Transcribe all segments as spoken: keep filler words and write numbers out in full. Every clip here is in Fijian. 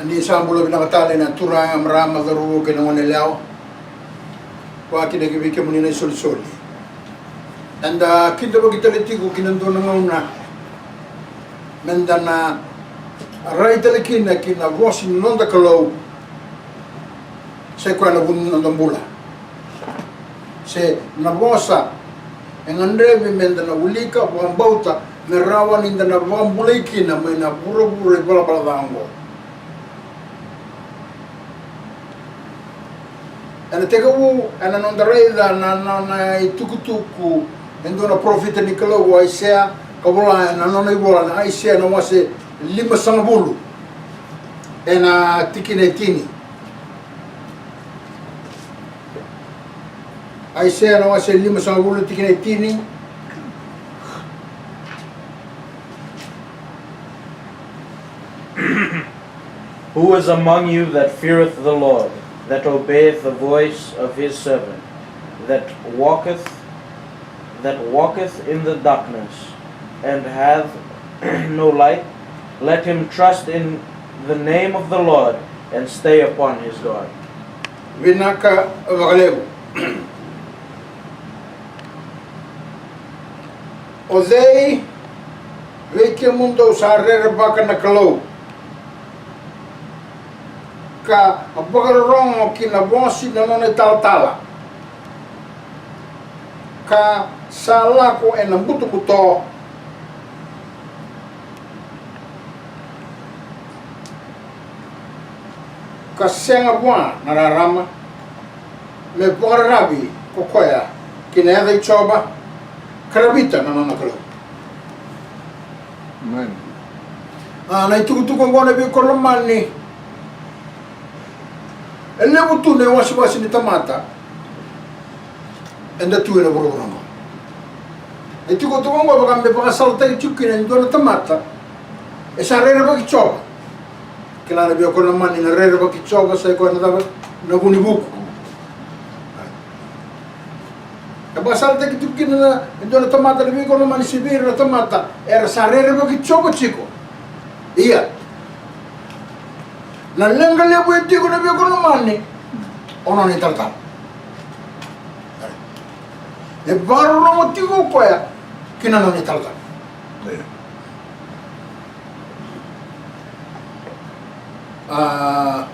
Ni sa bula vinaka tale na turaga, marama, cauravou kei na goneyalewa. Vaka kina ki vei kemuni na isolisoli. Eda kidavaki tale tiko ki na dua na gauna meda na rai tale kina ki na vosa ni noda Kalou. Sa i koya na vu ni noda bula. Se na vosa e gadrevi meda na wilika, vakabauta, me rawa nida na vakabulai kina mai na vuravura ivalavala ca oqo. Ena tekivu ena noda raica na nona itukutuku e dua na parofita ni Kalou, o Aisea, ka vola ena nona ivola na Aisea na wase limasagavulu, ena tikina e tini. Aisea na wase limasagavulu, tikina e tini. Who is among you that feareth the Lord, that obeyeth the voice of his servant, that walketh, that walketh in the darkness, and hath no light? Let him trust in the name of the Lord, and stay upon his God. Vinaka vakalevu. O cei vei kemudou sa rerevaka na Kalou, ka vakarorogo ki na vosa ni nona italatala, ka sa lako ena butobuto, ka sega vua na rarama, me vakararavi ko koya ki na yaca i Jiova, ka ravita na nona Kalou. Amen. A, na itukutuku oqo na veiwekani lomani, e levu tu na iwasewase ni tamata eda tu ena vuravura oqo. E tiko tu oqo vaka me vakasalataki tiko kina e dua na tamata e sa rerevaki Jiova. Kila na veiwekani lomani, na rerevaki Jiova sa i koya na cava? Na vu ni vuku. E vakasalataki tiko kina na, e dua na tamata, na veiwekani lomani, se vei ira na tamata era sa rerevaki Jiova tiko. Ia, na leqa levu e tiko, na veiwekani lomani, o nona italatala. E vakarorogo tiko o koya ki na nona italatala. A,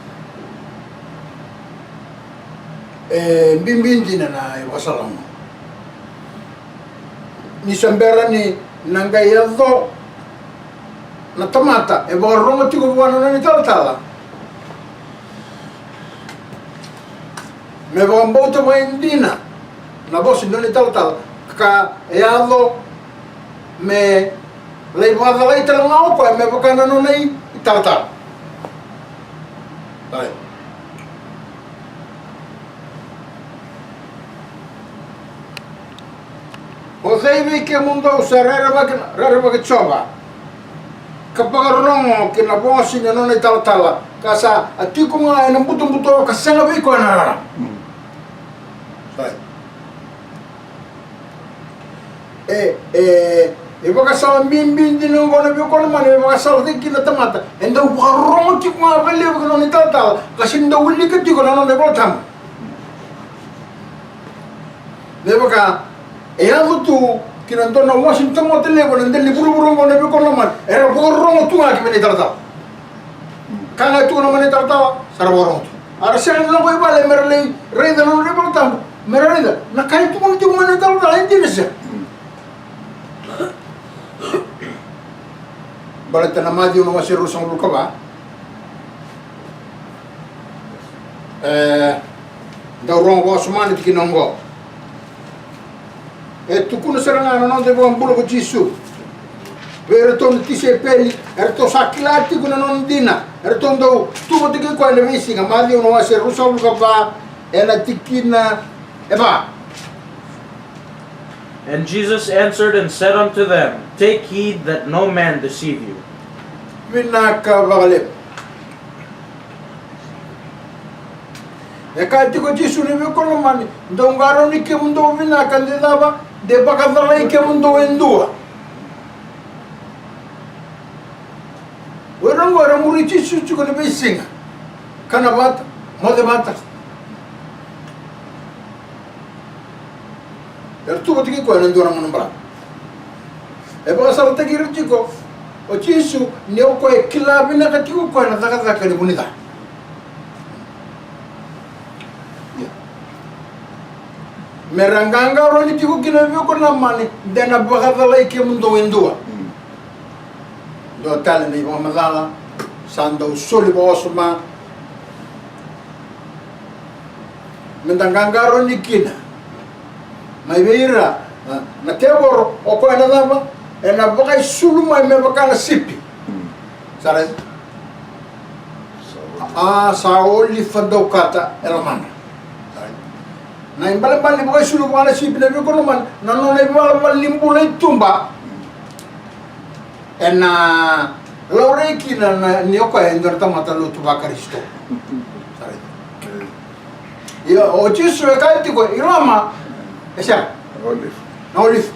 e bibi dina na ivakasala oqo. Ni se bera ni na qai yaco na tamata e vakarorogo tiko vua na nona italatala, me vakabauta vakaidina na vosa ni nona italatala, ka yaco me lai vakacalai tale ga o koya me vaka na nona italatala. Ai. O cei vei kemudou sa rerevaki, rerevaki Jiova, ka vakarorogo ki na vosa ni nona italatala, ka sa a tiko ga ena butobuto, ka sega vei koya na rarama? Mm. Sai. E, e, e vakasala bibi dina oqo, na veiwekani lomani, e vakasalataki kina na tamata e dau vakarorogo tiko ga vakalevu ki na nona italatala, ka sega ni dau wilika tiko na nona iVolatabu. Me vaka e yaco tu ki na dua na wase ni tamata levu ena dela ni vuravura oqo, na veiwekani lomani, era vakarorogo tu ga ki vei na italatala. Ka ga e tukuna mai na italatala, sa ra vakarorogo tu. A ra sega ni lako i vale me ra lai raica na nona iVolatabu, me ra raica na ka e tukuna tiko mai na italatala e dina se. Baleta na Maciu na wase ruasagavulu ka va. E, dau rogo vakawasoma na tikina oqo. E tukuna sara ga na noda iVakabula ko Jisu vei iratou na tisaipeli, eratou sa kila tiko na nona dina, eratou dau tu vata kei koya ena veisiga. Maciu na wase ruasagavulu ka va, ena tikina e va. And Jesus answered and said unto them, Take heed that no man deceive you. Vinaka vakalevu. E kaya tiko o Jisu, na veiwekani lomani, dou qarauni kemudou vinaka, de cava, de vakacalai kemudou e dua. O ira oqo era muri Jisu tiko na veisiga. Kana vata, moce vata. Era tu vata kei koya ena dua na gauna balavu. E vakasalataki ira tiko o Jisu ni o koya e kila vinaka tiko o koya na cakacaka ni vunica. Ia. Me ra qaqarauni tiko kina vei koya na mani, de na vakacalai kemudou e dua. Dua tale na ivakamacala sa dau soli vakawasoma. Me da qaqarauni kina mai vei ira na, na tevoro, o koya na cava? Ena vakaisulu mai me vaka na sipi. Sa raica? A, sa olifa daukata e lomana. Na ibalebale ni vakaisulu vaka na sipi na veikoromani, na nona ivalavala ni bula i tuba. Ena laurai kina na, ni o koya e dua na tamata lotu vaKarisito. Sa raica? Ia o Jisu e kaya tiko i loma e sega na olifa.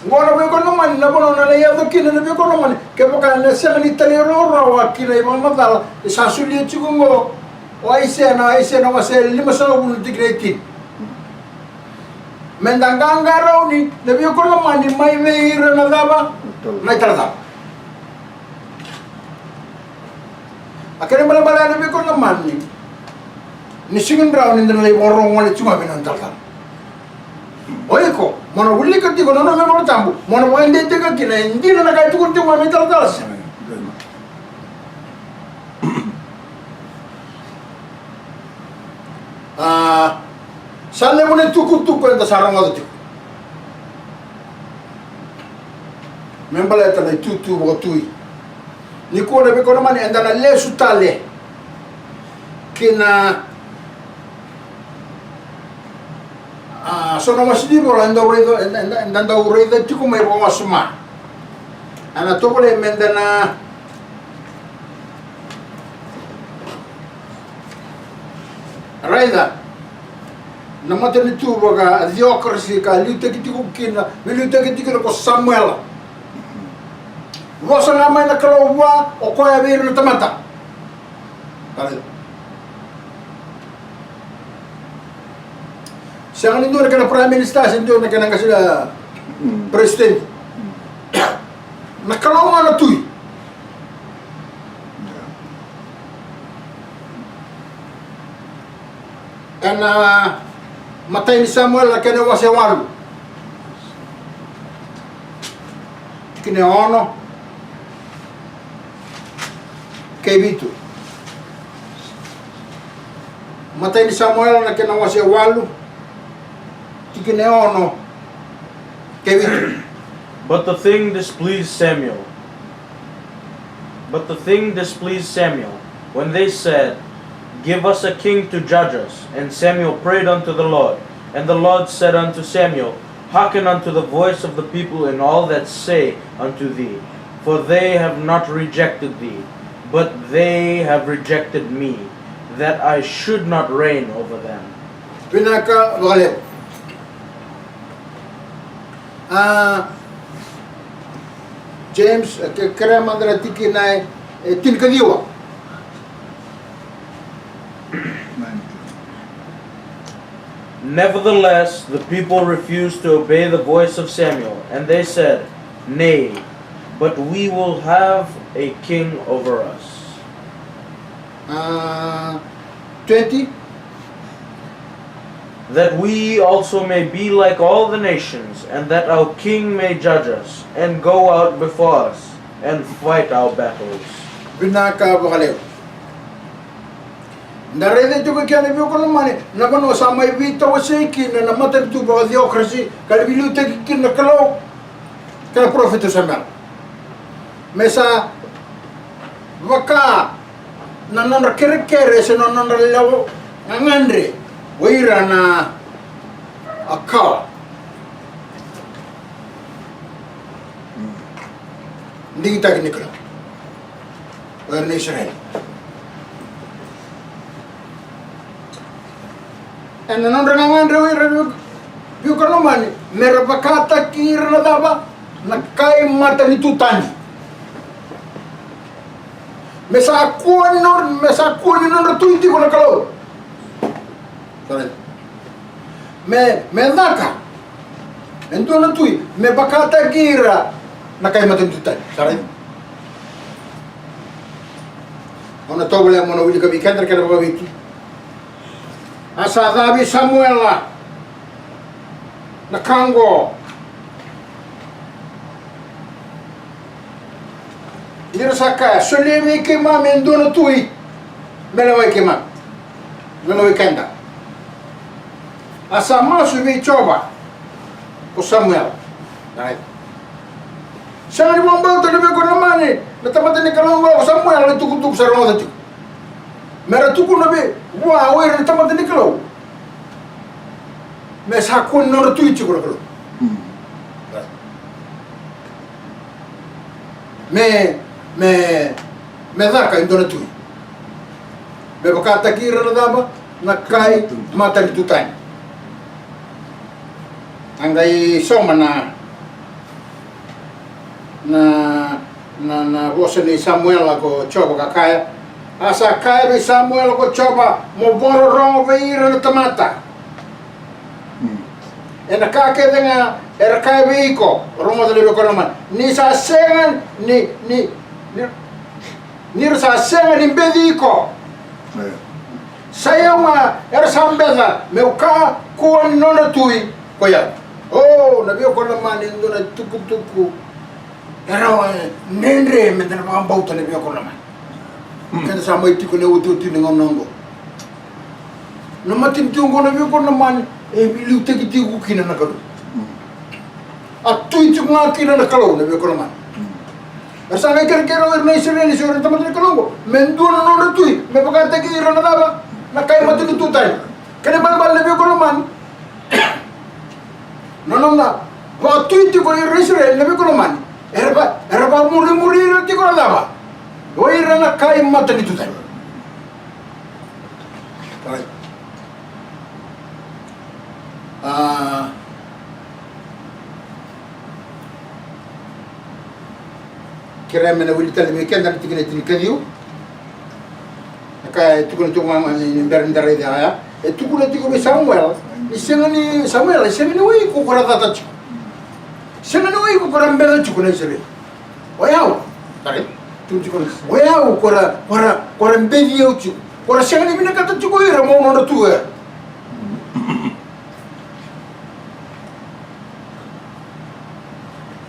Oqo na veikoromani, na vanua na lai yaco kina na veikoromani. Kevaka ena sega ni talairawarawa kina ivakamacala e sa solia tiko oqo o Aisea, na Aisea na wase limasagavulu na tikina e tini. Me da qaqarauni na veikoromani mai vei ira na cava? Na italatala. A kena ibalebale na veikoromani, ni sega ni rawa ni da na lai vakarorogo gole tiko ga vei na italatala. O iko mo na wilika tiko na nona iVola Tabu, mo na vakadeitaka kina e dina na ka e tukuna tiko ga na italatala se A, sa levu na itukutuku eda sa rogoca tiko me baleta na itutu vakatui. Nikua na veikoromani eda na lesu tale kina, a, so na wase ni ivola eda dau raica, eda, eda, eda dau raica tiko mai vakawasoma. A, na tovolei meda na raica na matanitu vakatheokrasi ka liutaki tiko kina, me liutaki tiko kina ko Samuela. Vosa ga mai na Kalou vua, o koya vei ira na tamata. Raica. Sega ni dua na kena prime minister, se dua na kena qase, a, president. Na Kalou ga na tui. Ena imatai ni Samuela na kena wase walu, tikina e ono kei vitu. Imatai ni Samuela na kena wase walu, tikina e ono kei vitu. But the thing displeased Samuel. But the thing displeased Samuel, when they said, "Give us a king to judge us." And Samuel prayed unto the Lord. And the Lord said unto Samuel, "Hearken unto the voice of the people in all that say unto thee, for they have not rejected thee, but they have rejected me, that I should not reign over them." Vinaka vakalevu. A, James, e, ke, kerea mada na tikina e, e tinikaciwa. Nevertheless, the people refused to obey the voice of Samuel, and they said, "Nay, but we will have a king over us." A, twenty. That we also may be like all the nations, and that our king may judge us, and go out before us, and fight our battles. Vinaka vakalevu. Da raica tiko kina vei koya na mani, na vanua sa mai veitawasei kina na matanitu vakatheokrasi, ka veiliutaki kina na Kalou kei na parofita Samuela. Me sa vaka na nodra kerekere se na nodra lewa gagadre o ira na kawa digitaki ni Kalou, o ira na Isireli. Ena nodra gagadre o ira na veikoromani me ra vakataki ira na cava? Na kai matanitu tani. Me sa kua ni nodra, me sa kua ni nodra tui tiko na Kalou. Sa raica. Me, me caka e dua na tui me vakataki ira na kai matanitu tani. Sa raica. Au na tovolea mo na wilika vei keda na kena vakaviti. A sa ca vei Samuela na ka oqo. Ni ra sa kaya, solia vei keimami e dua na tui me lewai keimami, me lewai keda. A sa masu vei Jiova ko Samuela. Right. Sega ni vakabauta na veiwekani lomani na tamata ni Kalou oqo ko Samuela na itukutuku sa rogoca tiko. Me ra tukuna vei vua o ira na tamata ni Kalou me sa kua ni nodra tui tiko na Kalou. Me, me, me caka e dua na tui me vakataki ira na cava? Na kai matanitu tani. A qai sauma na, na, na, na vosa nei Samuela ko Jiova ka kaya. A sa kaya vei Samuela ko Jiova, mo vakarorogo vei ira na tamata. Ena ka kece ga era kaya vei iko, rogoca na veiwekani lomani. Ni sa sega ni, ni, ni, ni ra sa sega ni beci iko. Sa i au ga era sa beca meu kakua ni nodra tui ko i au. O, na veiwekani lomani, e dua na itukutuku e rawa, e dredre meda na vakabauta na veiwekani lomani. Keda sa mai tiko na iotioti ni gauna oqo. Na matanitu oqo na veiwekani lomani, e veiliutaki tiko kina na Kalou. A tui tiko ga kina na Kalou na veiwekani lomani. Era sa qai kerekere o ira na Isireli se o ira na tamata ni Kalou oqo me dua na nodra tui me vakataki ira na cava? Na kai matanitu tani. Kena ibalebale na veiwekani lomani, na nona vakatui tiko o ira na Isireli na veiwekani lomani, era va, era vakamurimuri ira tiko na cava? O ira na kai matanitu tani. Right. A, kerea me na wili tale vei keda na tikina e tinikaciwa. Na ka e tukuna tiko mai ni bera ni da raica ya, e tukuna tiko vei Samuela ni sega ni, Samuela, e sega ni o iko ko ra cata tiko. Sega ni o iko ko ra beca tiko na Isireli. O yau. Tare. Tukuna tiko, o yau ko ra, ko ra, ko ra beci au tiko. Ko ra sega ni vinakata tiko ira mo nodra tu era.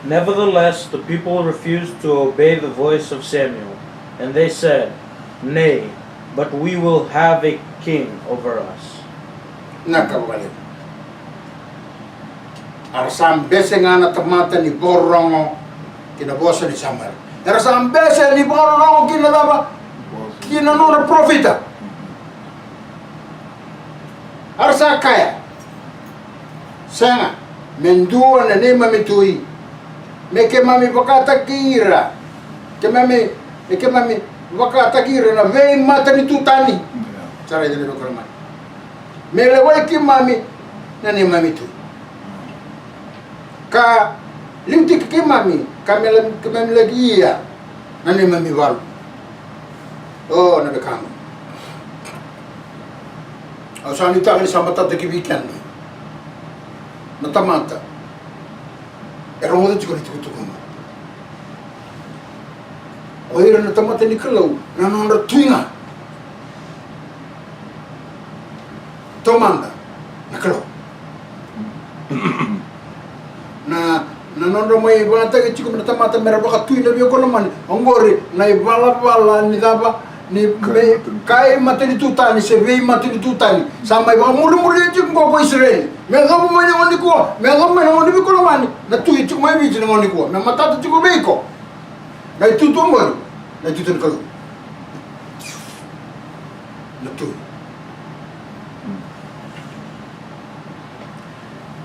Nevertheless, the people refused to obey the voice of Samuel, and they said, "Nay, but we will have a king over us." Na ka vakalevu. Era sa bese ga na tamata ni vakarorogo ki na vosa ni Samuela. Era sa bese ni vakarorogo ki na cava? Ki na nona parofita. Era sa kaya, sega, me dua na neimami tui me keimami vakataki ira, keimami, me keimami vakataki ira na veimatanitu tani. Sa raica na veiwekani lomani. Me lewai keimami na neimami tui. Ka liutaki keimami, ka me la, keimami laki ia na neimami valu. O, na veiwekani. Au sa nuitaka ni sa matata ki vei keda na tamata e rogoca tiko na itukutuku oqo. O ira na tamata ni Kalou, na nodra tui ga. Taumada na Kalou. Na, na nodra mai vakataki tiko na tamata mera vakatui na veiwekani lomani. Oqori na ivalavala ni cava? Ni kai matanitu tani se veimatanitu tani. Sa mai vakamurimuri tiko qo ko Isireli. Me yacova mai na gauna nikua, me yacova mai na gauna ni veiwekani lomani. Na tui tiko mai Viti na gauna nikua. Me matata tiko vei iko. Na itutu oqori, na itutu ni Kalou. Na tui.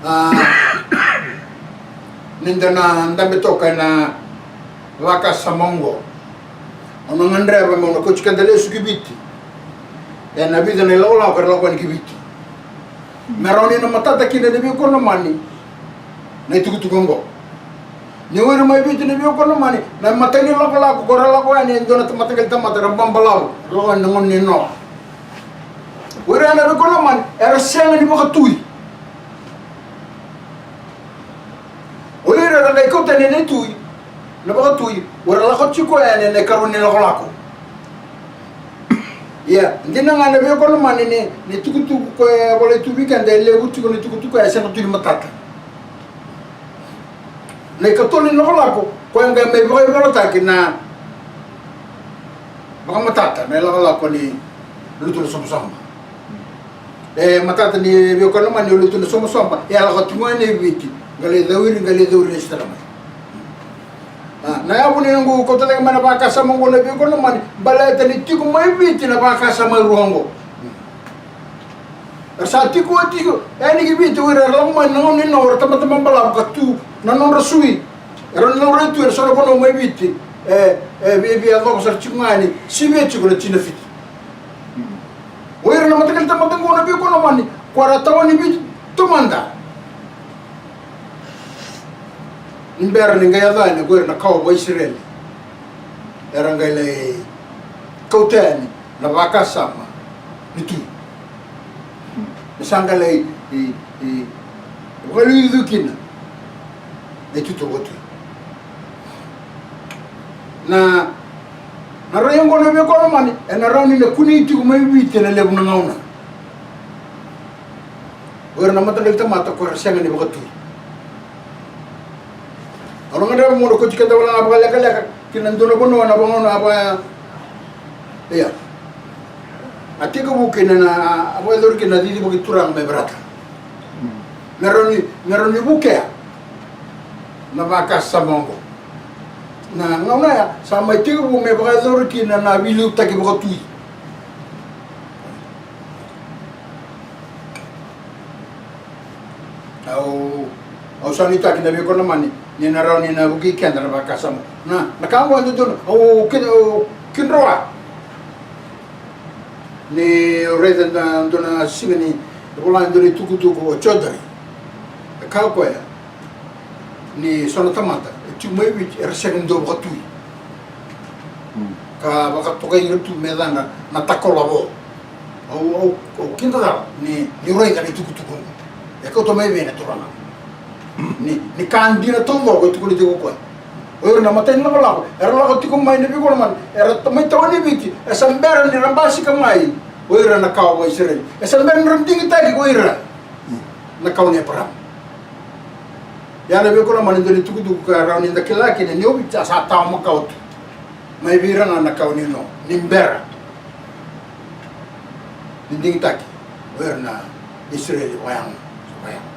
A, ni da na dabe toka ena vakasama oqo. Au na gadreva meu na kauti keda lesu ki Viti. Ena vica na ilakolako era lako yani ki Viti. Me rawa ni na matata kina na veiwekani lomani na itukutuku oqo. Ni o ira mai Viti, na veiwekani lomani, na imatai ni lakolako ko ra lako yani e dua na mataqali tamata era babalavu, ra lako yani na gauna nei Noa. O ira na veiwekani lomani era sega ni vakatui. O ira era qai kauta yani na tui, na vakatui, o ira lako tiko yani ena ikarua ni lakolako. Ia, dina ga na veiwekani lomani ni, ni tukutuku ko e volai tu vei keda, e levu tiko ni tukutuku e sega tu ni matata. Na ikatolu ni lakolako, koya qai mai vakaivolataki na vakamatata, na ilakolako ni lotu na somasoma. E matata ni veiwekani lomani, o lotu na somasoma e a lako tiko ga i Viti, qai lai cauri, qai lai cauri na sitana mai. A, na yavu ni noqu kauta cake mai na vakasama oqo, na veiwekani lomani, baleta ni tiko mai Viti na vakasama e rua oqo. Era sa tiko, tiko yani ki Viti o ira, era lako mai na gauna nei Noa, era tamata babalavu ka tu na nodra sui. Era na nodra tui, era so na vanua mai Viti e, e viavia yacova sara tiko ga yani, sivia tiko na tini na fiti. O ira na mataqali tamata oqo, na veiwekani lomani, ko era tawani Viti taumada. Ni bera ni qai yaco yani ko ira na kawa vakaIsireli, era qai lai kauta yani na vakasama ni tui. Me sa qai lai, i, i, vakaliuciu kina na itutu vakatui. Na, na rai oqo, na veiwekani lomani, ena rawa ni na kunei tiko mai Viti ena levu na gauna. O ira na mataqali tamata ko era sega ni vakatui. Au na gadreva meu na kauti keda wale ga vakalekaleka ki na dua na vanua, na vagauna, a vaka, ia, a tekivu kina na, a vakayacori kina na cicivaki turaga mai Verata. Me rawa ni, me rawa ni vukea na vakasama oqo. Na gauna ya sa mai tekivu me vakayacori kina na veiliutaki vakatui. Au, au sa nuitaki, na veiwekani lomani, ni na rawa ni na vukei keda na vakasama. Na, na ka oqo e dodonu, au kid-, au kidroa. Niu raica e dua na siga ni vola e dua na itukutuku o Chaudhary. E kaya o koya ni so na tamata e tiko mai Viti era sega ni dau vakatui. Mm. Ka vakatokai ira tu me yacadra na takola vo. Au, au, au kidacala ni, niu raica na itukutuku oqo. E kauta mai vei na turaga? Ni, ni ka dina taucoko e tukuni tiko o koya. O ira na imatai ni lakolako era lako tiko mai, na veiwekani lomani, era ta-, mai tawani Viti, e sa bera ni ra basika mai o ira na kawa vakaIsireli. E sa bera ni ra digitaki ko ira na kawa nei Eparaama. Ia, na veiwekani lomani, e dua na itukutuku ka rawa ni da kila kina ni o Viti sa, sa tawa makawa tu mai vei ira ga na kawa nei Noa, ni bera ni digitaki o ira na Isireli vakayago, vakayago.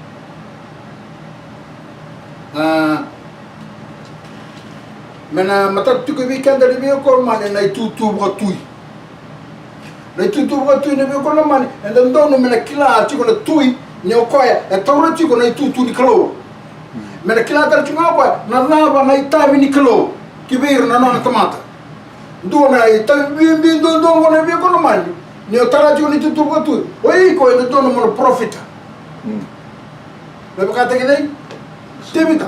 A, me na matata tiko vei keda, na veiwekani lomani, na itutu vakatui. Na itutu vakatui, na veiwekani lomani, e dodonu me na kila tiko na tui ni o koya e taura tiko na itutu ni Kalou. Me na kila tale tiko ga o koya na cava na itavi ni Kalou ki vei ira na nona tamata. Dua na itavi bibi duadua oqo, na veiwekani lomani, ni o tara tiko na itutu vakatui, o iko e dodonu mo na parofita. Mm. Me vakataki cei? Tevita.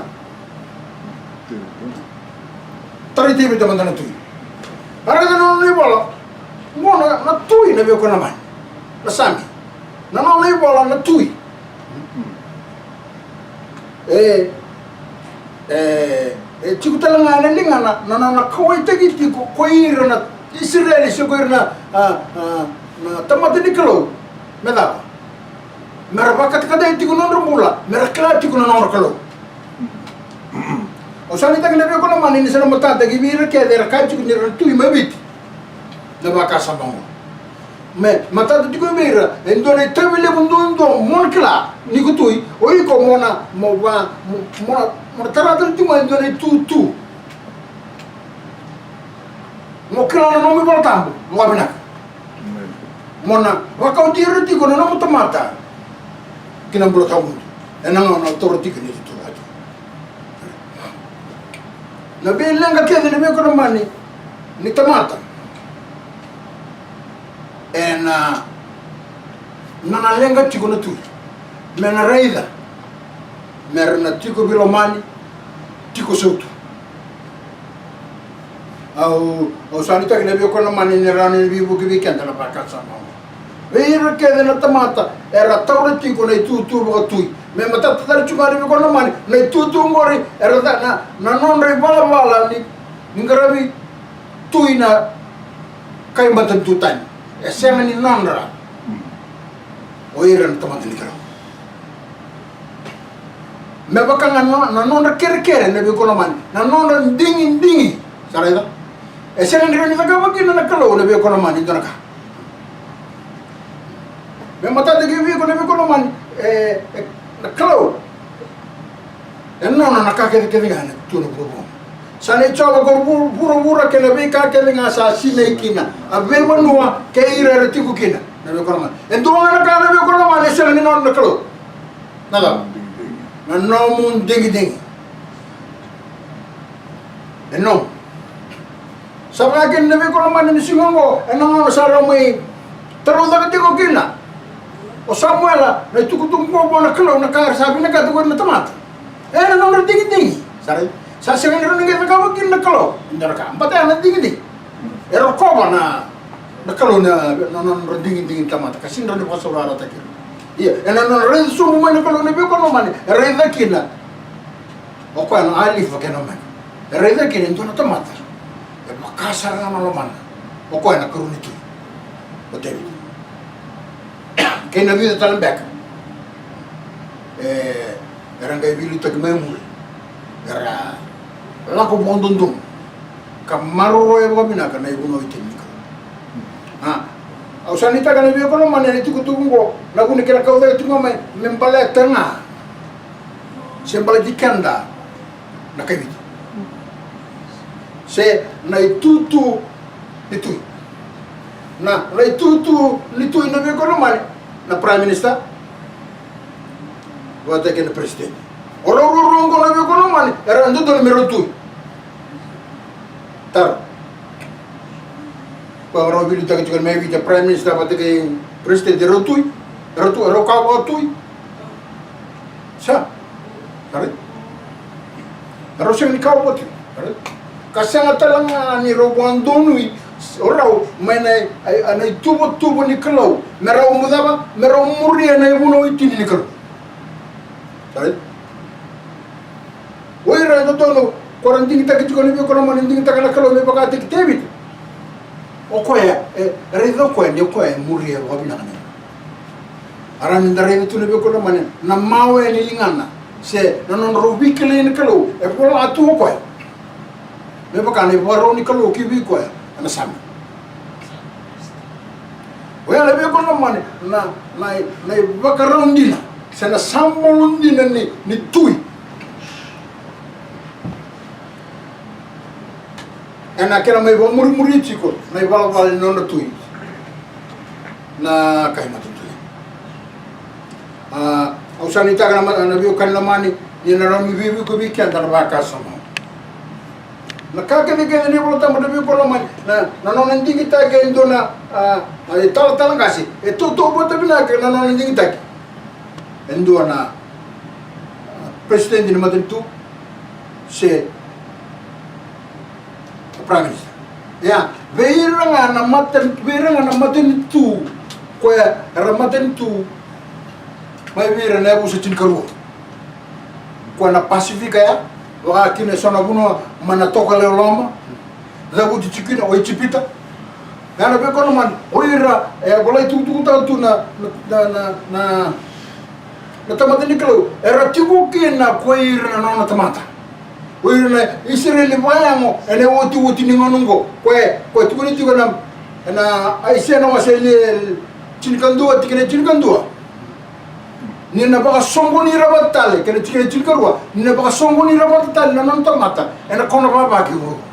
Tarai Tevita mada na tui. A raica na nona ivola. Qo na, na tui, na veiwekani lomani. Na Same. Na nona ivola na tui. E, e, e tiko tale ga ena ligana na, na, na kauwaitaki tiko ko ira na Isireli, se ko ira na, a, a, na tamata ni Kalou. Me cava? Me ra vakatakatai tiko na nodra bula, me ra kila tiko na nodra Kalou. Au sa nuitaki, na veiwekani lomani, ni sa na matata ki vei ira kece era kaya tiko ni ra na tui mai Viti na vakasama oqo. Me matata tiko vei ira e dua na itavi levu duadua mo na kila ni ko tui, o iko mo na, mo va, mo, mo na, mo na tara tale tiko mai e dua na itutu. Mo kila na nomu iVola Tabu vakavinaka. Amen. Mo na vakauti ira tiko na nomu tamata ki na bula tawamudu. Ena gauna o taura tiko na itutu vakatui. Na veileqa kece, na veiwekani lomani, ni tamata ena, na, na leqa tiko na tui. Me na raica me ra na tiko veilomani, tiko sautu. Au, au sa nuitaki na veiwekani lomani ni rawa ni veivuke vei keda na vakasama oqo. Vei ira kece na tamata era taura tiko na itutu vakatui. Me matata tale tiko ga na veiwekani lomani, na itutu oqori era ca na, na nodra ivalavala ni, ni qaravi tui na kai matanitu tani. E sega ni nodra o ira na tamata ni Kalou. Me vaka ga na, na nodra kerekere na veiwekani lomani, na nodra digidigi. Sa raica? E sega ni rawa ni cakava kina na Kalou na veiwekani lomani e dua na ka. Me matata kei vei iko na veiwekani lomani, e, e, na Kalou e nona na ka kecekece ga e tu na vuravura. Sa nei Jiova ko vu-, vuravura kei na veika kece ga sa sinai kina, a veivanua kei ira era tiko kina. Na veiwekani lomani, e dua ga na ka na veiwekani lomani e sega ni nona na Kalou. Na cava? Na nomu digidigi. E nomu. Sa vaka kina na veiwekani lomani ni siga oqo, ena gauna sa rau mai talaucaka tiko kina o Samuela na itukutuku oqo vua na Kalou, na ka era sa vinakata ko ira na tamata. Ena nodra digidigi. Sa raica? Sa sega ni rawa ni qai cakava kina na Kalou e dua na ka, baleta ya na digidigi. E rokova na, na Kalou na, na, na nodra digidigi na tamata, ka sega ni rawa ni vakasaurarataki ira. Ia, ena nona raica sobu mai na Kalou na veiwekani lomani, e raica kina o koya na Alifa kei na Omeka. E raica kina e dua na tamata e vaka sara ga na lomana. O koya na karua ni tui, o Tevita. Kei na vica tale beka, e, era qai veiliutaki mai muri. Era lako vakadodonu ka maroroya vakavinaka na ivunau e tini ni Kalou. A, au sa nuitaka na veiwekani lomani ena itukutuku oqo, na vuna kena kau cake tiko ga mai, me baleta ga se baleti keda na kaiviti, se na itutu ni tui. Na, na itutu ni tui na veiwekani lomani, na Prime Minister vata kei na President. O rau ruarua oqo na veiwekani lomani era dodonu me rau tui. Taro. Ko rau veiliutaki tiko mai Viti, Prime Minister vata kei President, e rau tui. E rau tu, e rau kawa vakatui. Sa. Sa raica? E rau sega ni kawa vakatui. Sa raica? Ka sega tale ga ni rau vakadonui o rau mai na, a, na ituvatuva ni Kalou me rau mucava, me rau muria na ivunau e tini ni Kalou. Sa raica? O ira e dodonu ko ra digitaki tiko na veiwekani lomani, digitaka na Kalou me vakataki Tevita. O koya e, e raica o koya ni o koya e muria vakavinaka na. A rawa ni da raica tu na veiwekani lomani na mawe ni ligana se na nodrau veikilai na Kalou, e vola tu o koya me vaka na ivakarau ni Kalou ki vei koya ena Same. Oya na veiwekani lomani, na, na, na ivakarau dina se na sabolo dina ni, ni tui. Ena kena mai vakamurimuri tiko na ivalavala ni nodra tui na kai matanitu. A, au sa nuitaka na ma-, na veiwekani lomani, ni na rawa ni veivuke vei keda na vakasama. Na ka kecekece ni Vola Tabu na veiwekani lomani, na, na nona digitaki e dua na, a, a, italatala qase, e tautauvata vinaka na nona digitaki e dua na, a, president ni matanitu se Prime Minister. Ia, vei ira ga na matan-, vei ira ga na matanitu, koya era matanitu mai vei ira na yavusa tinikarua. Koya na Pasifika ya, vaka kina eso na vanua mai na tokalau loma, cavuti tiko kina o Ijipita. Ia na veiwekani lomani, o ira, e, volai tukutukutaka tu na, na, na, na, na tamata ni Kalou, era tiko kina ko ira na nona tamata. O ira na Isireli vakayago ena iotioti ni gauna oqo. Koya, koya tukuni tiko ena, ena Aisea na wase e tinikadua, tikina e tinikadua. Ni na vakasoqoni ira vata tale, kei na tikina e tinikarua, ni na vakasoqoni ira vata tale na nona tamata ena kona vava kei vuravura.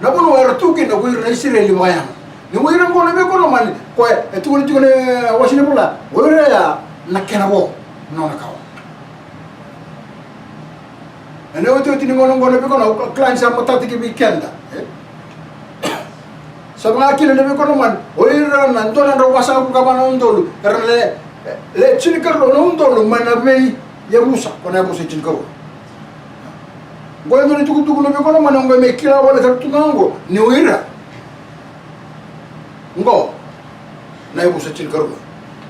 Na vanua era tu kina ko ira na Isireli vakayago. Ni o ira oqo na veiwekani lomani, koya e tukuni tiko ena wase ni Vola, o ira ya na kena vo, nona kawa. Ena iotioti ni gauna oqo na veiwekani, au kila ni sa matata ki vei keda, e? Sa vaka kina na veiwekani lomani, o ira na dua na drau vasagavulu ka va na udolu, era na le, le tinikarua na udolu mai na veiyavusa, ko na yavusa e tinikarua. Oqo e dua na itukutuku na veikonamani, oqo me kila wale sara tu ga oqo ni o ira oqo na yavusa tinikarua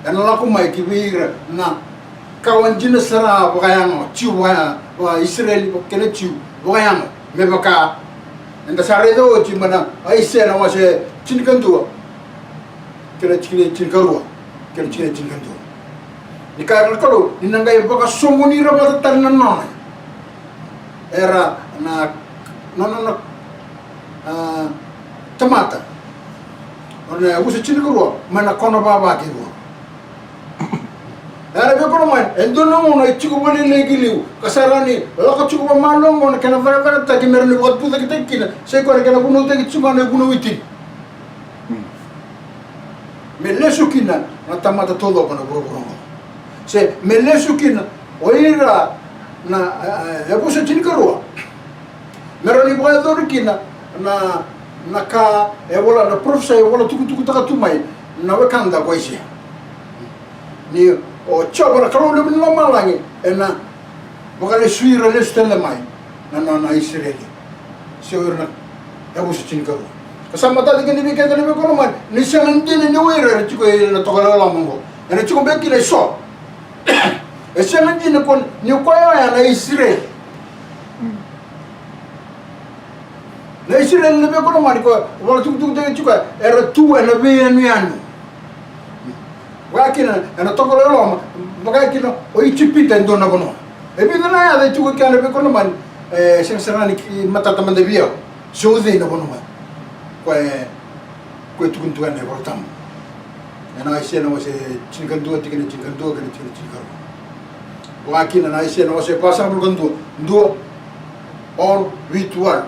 ena lako mai ki vei ira na kawa dina sara vakayago, Jiu vaka, vaka-Isireli, vaka kena Jiu vakayago. Me vaka eda sa raica oti mai na Aisea na wase tinikadua kei na tikina e tinikarua, kei na tikina e tinikadua. Ni kaya na Kalou ni na qai vakasoqoni ira vata tale na nona, era na, na nona, a, tamata, o na yavusa tinikarua, mai na kona vava kei vuravura. Era veikonamani, e dua na gauna e tiko vakalailai ki liu, ka sa rawa ni lako tiko vakamalua oqo na kena cakacakataki me rawa ni vakatucaketaki kina, sa i koya na kena vunautaki tiko ga na ivunau e tini. Me lesu kina na tamata taucoko na vuravura oqo. Se me lesu kina o ira na, e, e, yavusa tinikarua. Me rawa ni vakayacori kina na, na ka e vola, na parofisai e vola tukutukutaka tu mai na wekada ko Aisea. Ni o Jiova na Kalou levu ni lomalagi ena vakalesui ira lesu tale mai na, na, na Isireli. Se o ira na yavusa tinikarua. Ka sa matata kina vei keda na veikonamani, ni sega dina ni o ira era tiko ena tokalau loma oqo. Ena tiko beka kina eso. E sega dina ko ni o koya oya na Isireli. Na Isireli na veikonamani ko vola tukutuku tiko, era tu ena veiyanuyanu. Vaka kina ena tokalau loma, vaka kina o Ijipita e dua na vanua. E vica na yaca e tiko kina na veikonamani, e sega sara ni matata mada vei au se o cei na vanua. Ko e, ko e tukuni tu ena iVolatabu. Ena Aisea na wase tinikadua, tikina tinikadua kei na tikina tinikarua. Vaka kina na Aisea na wase vasagavulu ka dua, dua, ono, vitu, walu.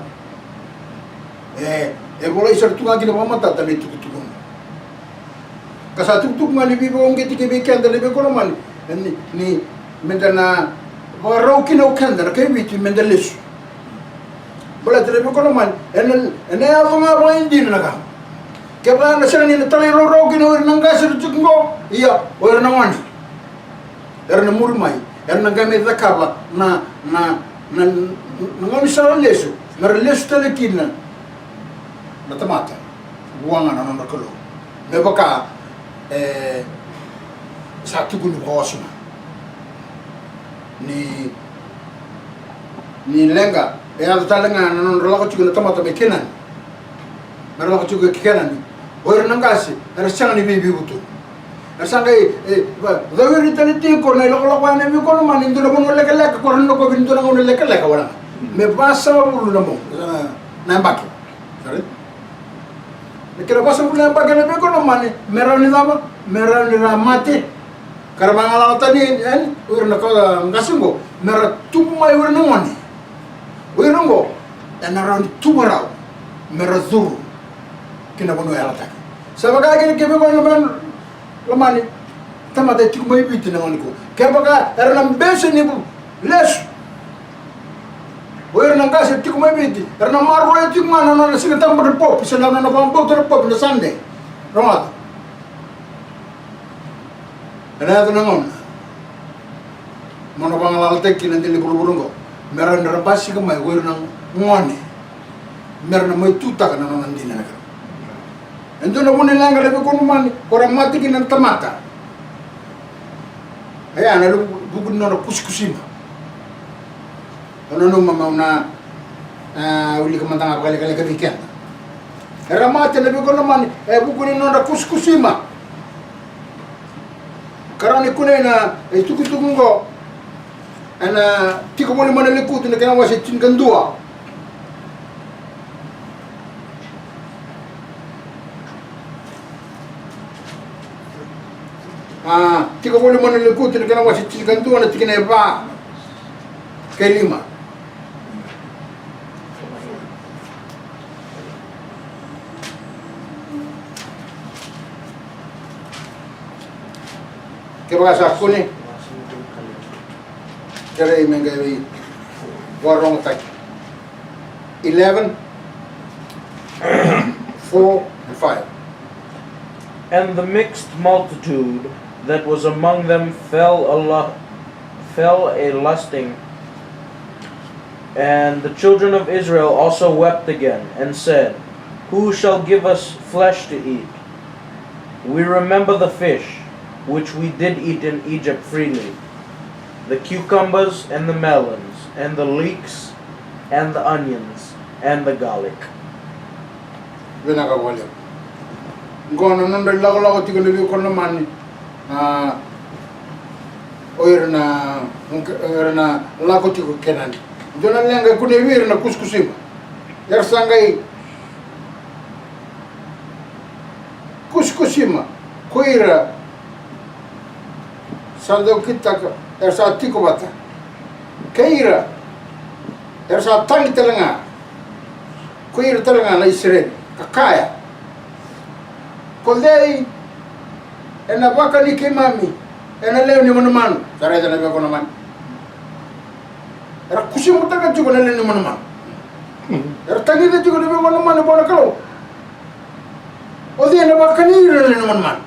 E, e volai sara tu ga kina vakamatata na itukutuku. Ka sa tukutuku ga ni veivakauqeti kei vei keda na veikonamani, ni, ni meda na vakarau kina o keda na kai Viti meda lesu. Baleta na veikonamani, ena, ena yaco ga vakaidina na ka. Kevaka ena sega ni na talairawarawa kina o ira na qase era tiko qo, ia o ira na gone era na muri mai, era na qai mai cakava na, na, na, na gaunisala lesu, mera lesu tale kina na tamata vua ga na nodra Kalou. Me vaka e sa tukuni vakaoso ga ni, ni leqa e yaco tale ga na nodra lako tiko na tamata mai Kenani. Mera lako tiko ki Kenani, o ira na qase era sega ni veiveivutu. Era sa qai, e, va, cawiri tale tiko na ilakolako ya na veikonamani, dua na vanua lekaleka, ko ra na kovi ni dua na gauna lekaleka wale ga. Me vasagavulu na mo, na, na yabaki. Sorry. Na kena vasagavulu na yabaki na veikonamani, me rawa ni cava, me rawa ni ra mate. Ka ra vagalala tani yani o ira na ka qase oqo, me ra tubu mai o ira na gone. O ira oqo ena rawa ni tu vakarau me ra curu ki na vanua yalataki. Sa vaka kina kevaka na vanua lomani tamata e tiko mai Viti na gauna nikua. Kevaka era na bese ni lesu o ira na qase e tiko mai Viti, era na maroroya tiko ga na nona Siga Tabu na popi se na nona vakabauta na popi na Sunday. Rogoca. Ena yaco na gauna mo na vagalalataki kina na dela ni vuravura oqo, me rawa ni ra basika mai o ira na gone, me ra na mai tutaka na nona dina na Kalou. E dua na vuna leqa na veikonamani ko ra mate kina na tamata. Oya na vuku ni nona kusikusima. Au nanuma meu na, a, wilika mada ga vakalekaleka vei keda. Era mate na veikonamani e vuku ni nodra kusikusima. Ka rawa ni kunei na itukutuku oqo ena Tiko Voli mai na Lekutu na kena wase tinikadua. A, Tiko Voli mai na Lekutu na kena wase tinikadua na tikina e va kei lima. Kevaka sa kune, kerei me qai veivakarogotaki. Eleven, four and five. And the mixed multitude that was among them fell a lu-, fell a lusting And the children of Israel also wept again, and said, "Who shall give us flesh to eat? We remember the fish which we did eat in Egypt freely, the cucumbers and the melons, and the leeks, and the onions, and the garlic." Vinaka vakalevu. Qo na nodra ilakolako tiko na veiwekani lomani, a, o ira na, o ira na lako tiko Kenani. Dua na leqa e kunei vei ira na kusikusima. Era sa qai kusikusima ko ira sa dau kitaka era sa tiko vata kei ira era sa tagi tale ga ko ira tale ga na Isireli, ka kaya, "Ko cei ena vakani keimami ena lewe ni manumanu?" Sa raica na veiwekani lomani. Era kusimutaka tiko na lewe ni manumanu. Era tagica tiko na veiwekani lomani vua na Kalou. O cei ena vakani ira na lewe ni manumanu?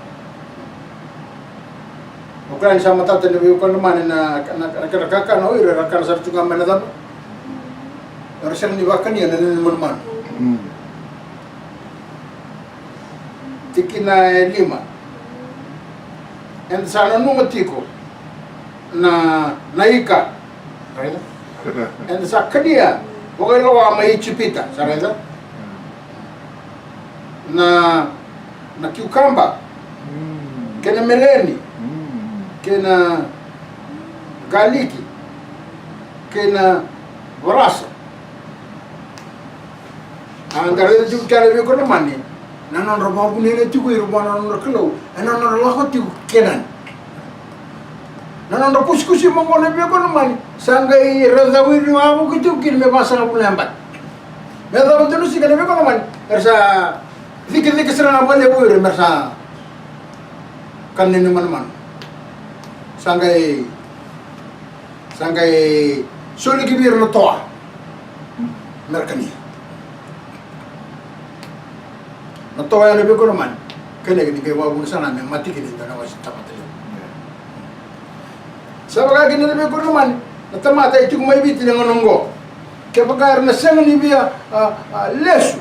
O koya ni sa matata na veiwekani lomani na, na, na, na kakana o ira era kana sara tu ga mai na cava? Era sega ni vakani ira na lewe ni manumanu. Tikina e lima. Eda sa nanuma tiko na, na ika. Eda sa kania vakailoa mai Ijipita, sa raica? Na, na kiukaba, kei na meleni, kei na galiki, kei na varasa. A da raica tiko kina na veiwekani lomani na nodra vakavinavinaka tiko ira vua na nodra Kalou ena nodra lako tiko Kenani. Na nodra kusikusima qo na veiwekani lomani sa qai raica wiri wavoki tiko kina me vasagavulu na yabaki. Me yacova dua na siga na veiwekani lomani era sa cikecike sara ga vakalevu ira me ra sa kana na lewe ni manumanu. Sa qai Sa qai soli ki vei ira na toa me ra kania. Na toa ya na veiwekani lomani, kania ni qai vakavuna sara me mate kina e dua na wase ni tamata levu. Sa vaka kina na veiwekani lomani na tamata e tiko mai Viti na gauna oqo. Kevaka era na sega ni via, a, a, lesu,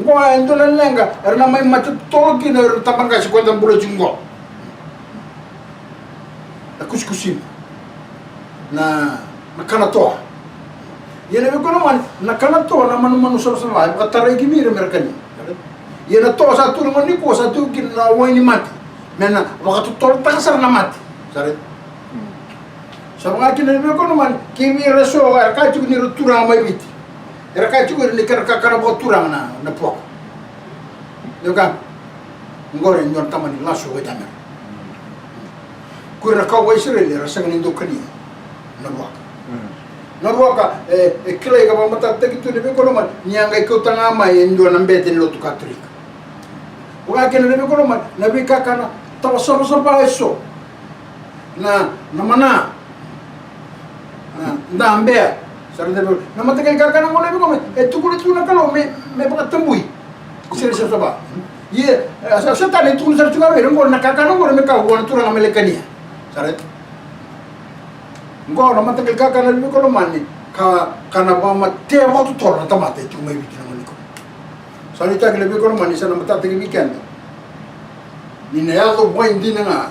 oqo e dua na leqa era na mai mate totolo kina o ira na tabaqase ko eda bula tiko oqo. Na kusikusima, na, na kana toa. Ia na veiwekani lomani, na kana toa, na manumanu savasava e vakatarai ki vei ira me ra kania. Ia na toa sa tu na gauna nikua sa tu kina na wai ni mate me na vakatotolotaka sara na mate. Sa raica? Sa vaka kina na veiwekani lomani, ki vei ira eso era kaya tiko ni ra turaga mai Viti. Era kaya tiko ira ni kena kakana vakaturaga na, na puaka. Ni ka oqori e dua na tama ni lasu o Waitamera. Ko ira na kawa Isireli era sega ni dau kania na vuaka. Na vuaka e, e kilai ka vakamatatataki tu na veiwekani lomani ni a qai kauta ga mai e dua na bete ni lotu Katolika. Vaka kina na veiwekani lomani na veikakana tawa savasava eso. Na, na mana, na, na bea. Sa raica vei na mataqali kakana qo na veiwekani lomani e tukuna tu na Kalou me, me vakatabui. Sere savasava. Ia, e, sa, Setani e tukuna sara tu ga vei ira qo na kakana qo me kau vua na turaga me lai kania. Sa raica. Qo na mataqali kakana na veiwekani lomani ka, ka na vakamatea vakatotolo na tamata e tiko mai Viti na gauna nikua. Sa nuitaki na veiwekani lomani sa na matataki vei keda ni na yaco vakaidina ga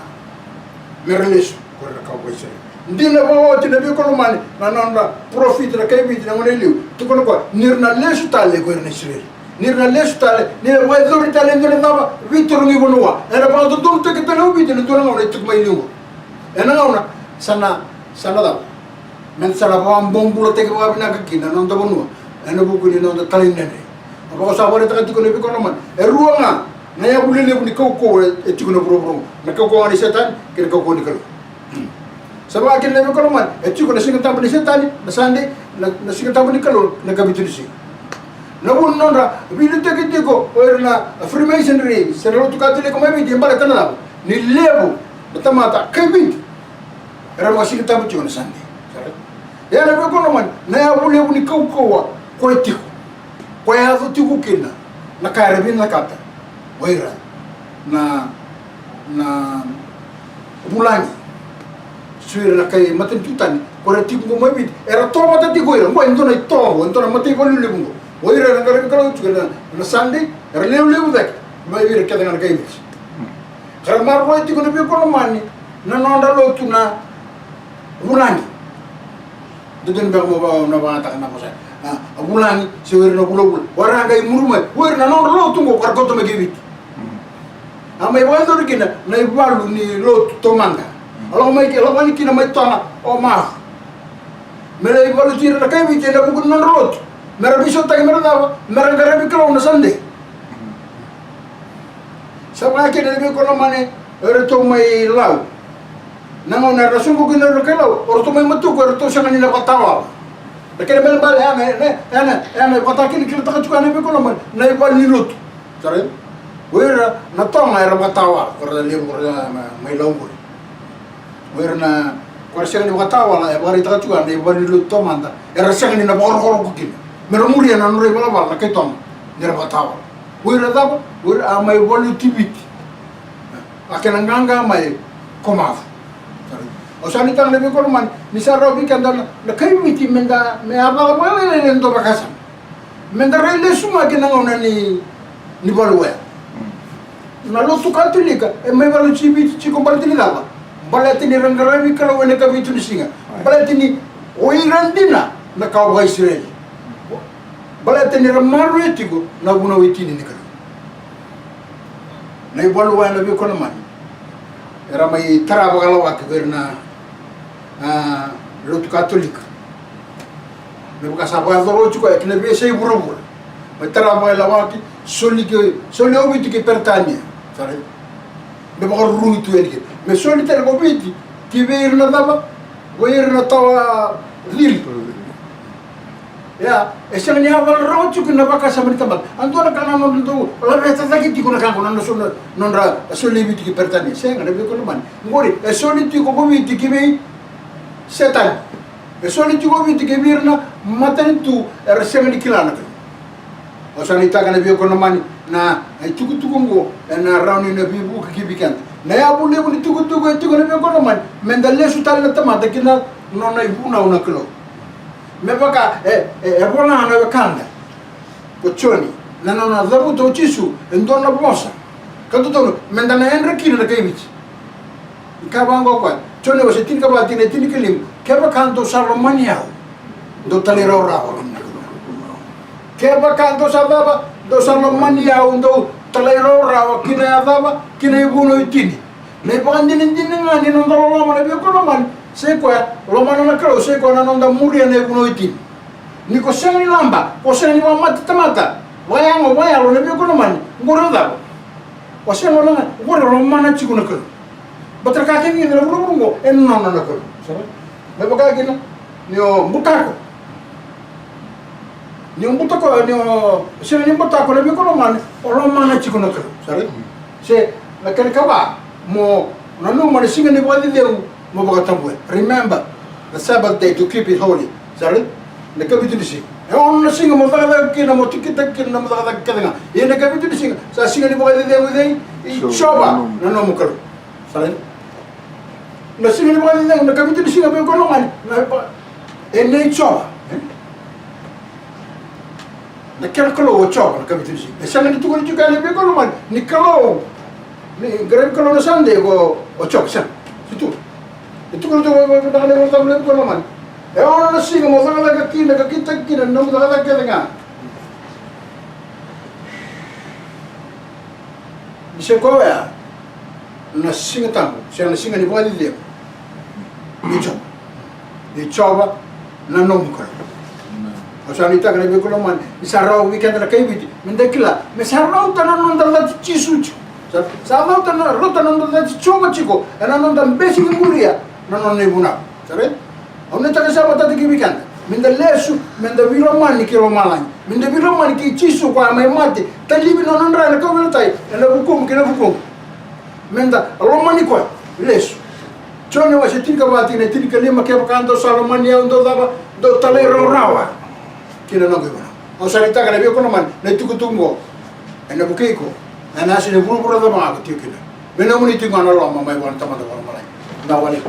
me ra lesu ko ira na kawa Isireli. Dina vakaoti na veiwekani lomani na nodra parofita na kai Viti na gauna e liu. Tukuna o koya ni ra na lesu tale ko ira na Isireli. Ni ra na lesu tale, ni ra vakayacori tale e dua na cava, veitarogi vanua. Era vakadodonutaki tale o Viti ena dua na gauna e tiko mai liu. Ena gauna sa na, sa na cava? Meda sa na vakabobulataki vakavinaka kina na noda vanua ena vuku ni noda talaidredre. Vaka au sa vakaraitaka tiko na veiwekani lomani, e rua ga na yavu lelevu ni kaukauwa e tiko na vuravura oqo. Na kaukauwa ga ni Setani kei na kaukauwa ni Kalou. Sa vaka kina na veiwekani lomani, e tiko na Siga Tabu ni Setani, na Sunday, na, na Siga Tabu ni Kalou, na ikavitu ni siga. Na vu ni nodra veiliutaki tiko o ira na Freemasonry se na lotu Katolika mai Viti e baleta na cava? Ni levu na tamata kai Viti era vakasigatabu tiko na Sunday. Ia na veiwekani lomani, na yavu levu ni kaukauwa ko e tiko, ko e yaco tiko kina na ka era vinakata o ira na, na vulagi, se o ira na kai matanitu tani, Ko era tiko qo mai Viti, era tovata tiko o ira. Qo e dua na itovo, e dua na mataivalu levu qo. O ira era qaravi Kalou tiko ena, ena Sunday, era levulevu cake mai vei ira kece ga na kai Viti. Ka ra maroroya tiko na veiwekani lomani na nodra lotu na vulagi. Dodonu beka mo va, na vagataka na vosa. A, a vulagi, se o ira na vulavula. O ira qai muri mai, o ira na nodra lotu qo, ka ra kauta mai ki Viti. A mai vakayacori kina na ivalu ni lotu taumada. A lako mai, a lako yani kina mai Toga o Mavu. Me lai valuti ira na kai Viti ena vuku ni nodra lotu. Me ra veisautaki, me ra cava, me ra qaravi Kalou na Sunday. Sa vaka kina na veiwekani lomani, o iratou mai Lau. Na gauna era soqo kina o ira na kai Lau, o ratou mai Matuku, o ratou sega ni na vakatawala. Na kena ibalebale, ya na, ya na, ya na, ya na ivakatakilakilatakia tiko na veiwekani lomani na ivalu ni lotu. Sa raica? O ira na Toga era vakatawala, ko ira levu, ko ira na, mai Lau qori. O ira na, ko ira sega ni vakatawala, e vakaraitaka tiko na ivalu ni lotu taumada, era sega ni na vakarokoroko kina. Me ra muria na nodra ivalavala na kai Toga, ni ra vakatawala. O ira cava? O ira a mai valuti Viti. A kena qaqa mai ko Mavu. Sa raica? Au sa nuitaka na veiwekani lomani, ni sa rawa vei keda na, na kai Viti me da, me a vakalailai na noda vakasama. Me da rai lesu ga ki na gauna ni, ni valu oya. Na lotu Katolika e mai valuti Viti tiko baleta ni cava? Baleta ni ra qaravi Kalou ena ikavitu ni siga. Baleta ni o ira dina na kawa vakaIsireli. Baleta ni ra maroroya tiko na vunau e tini ni Kalou. Na ivalu oya na veiwekani lomani, era mai tara vakalawaki ko ira na, a, lotu Katolika. Me vaka sa vakayacora oti koya ki na veiyasai vuravura. Mai tara vakalawaki, soli ki, soli o Viti ki Peritania. Sa raica? Me vakarurugi tu yani kina. Me soli tale ko Viti ki vei ira na cava? Ko ira na tawa cili. Ia, e sega ni yavala rawa tiko na vakasama ni tamata. A dua na ka na nodra dau laveta cake tiko na ka qo na, na so na, nodra soli Viti ki Peritania. Sega, na veiwekani lomani. Qori e soli tiko ko Viti ki vei Setani. E soli tiko ko Viti ki vei ira na matanitu era sega ni kila na Kalou. Au sa nuitaka na veiwekani lomani, na itukutuku oqo ena rawa ni na veivuke ki vei keda. Na yavu levu ni tukutuku e tiko na veiwekani lomani, me da lesu tale na tamata ki na nona ivunau na Kalou. Me vaka e, e, e vola na wekada ko Joni, na nona cavuta o Jisu e dua na vosa. Ka dodonu me da na yadra kina na kai Viti. Ni kaya vaqo o koya, Joni wase tinikava, tikina e tinikalima: Kevaka dou sa lomani au, dou talairawarawa. Kevaka dou sa cava? Dou sa lomani au, dou talairawarawa ki na yacova, ki na ivunau e tini. Na ivakadinadina ga ni noda loloma, na veiwekani lomani, sai koya lomana na Kalou, sai koya na noda muria na ivunau e tini. Ni ko sega ni laba, ko sega ni vakamate tamata vakayago, vakayalo, na veiwekani lomani, qori o cava? O sega, o laga, qori o lomana tiko na Kalou. Baleta na ka kece ni vuravura oqo e nona na Kalou. Sa raica? Me vaka kina ni o butako. Ni o butako, ni o sega ni butako, na veiwekani lomani, o lomana tiko na Kalou. Sa raica? Se na kena ikava, mo nanuma na siga ni vakacecegu mo vakatabuya. Remember the Sabbath day to keep it holy. Sa raica? Na ikavitu ni siga. E ono na siga mo cakacaka kina, mo tikitaki kina na nomu cakacaka kece ga. Ia na ikavitu ni siga sa siga ni vakacecegu i cei? I Jiova na nomu Kalou. Sa raica? Na siga ni vakacecegu, na ikavitu ni siga, veiwekani lomani, na, e nei Jiova, e? Na kena Kalou o Jiova na ikavitu ni siga. E sega ni tukuni tiko yani, veiwekani lomani, ni Kalou, ni qaravi Kalou na Sunday ko, o Jiova, sega. Se tu. E tukuna tu, veiwekani lomani. E ono na siga mo cakacaka kina ka kitaka kina na nomu cakacaka kece ga. Ni se koya na siga tabu, se na siga ni vakacecegu. Ni Jiova. Ni Jiova na nomu Kalou. Au sa nuitaka na veiwekani lomani, ni sa rawa vei keda na kai Viti me da kila, me sa rauta na noda cati Jisu tiko. Sa, sa rauta na, rauta na noda cati Jiova tiko ena noda bese ni muria na nona ivunau. Sa raica? Au nuitaka sa matata ki vei keda me da lesu, me da veilomani ki lomalagi, me da veilomani kei Jisu, koya a mai mate, talivi na nona dra ena kauveilatai, ena vukumu kei na vukuqu. Me da lomani koya. Lesu. Joni wase tinikava, tikina e tinikalima: Kevaka dou sa lomani au, dou cava? Dou talairawarawa ki na noqu ivunau. Au sa nuitaka na veiwekani lomani, na itukutuku oqo ena vukei iko ena yasa ni vuravura cava ga ko tiko kina. Me nomuni tiko ga na loloma mai vua na Tamada Vakalomalagi. Na wale.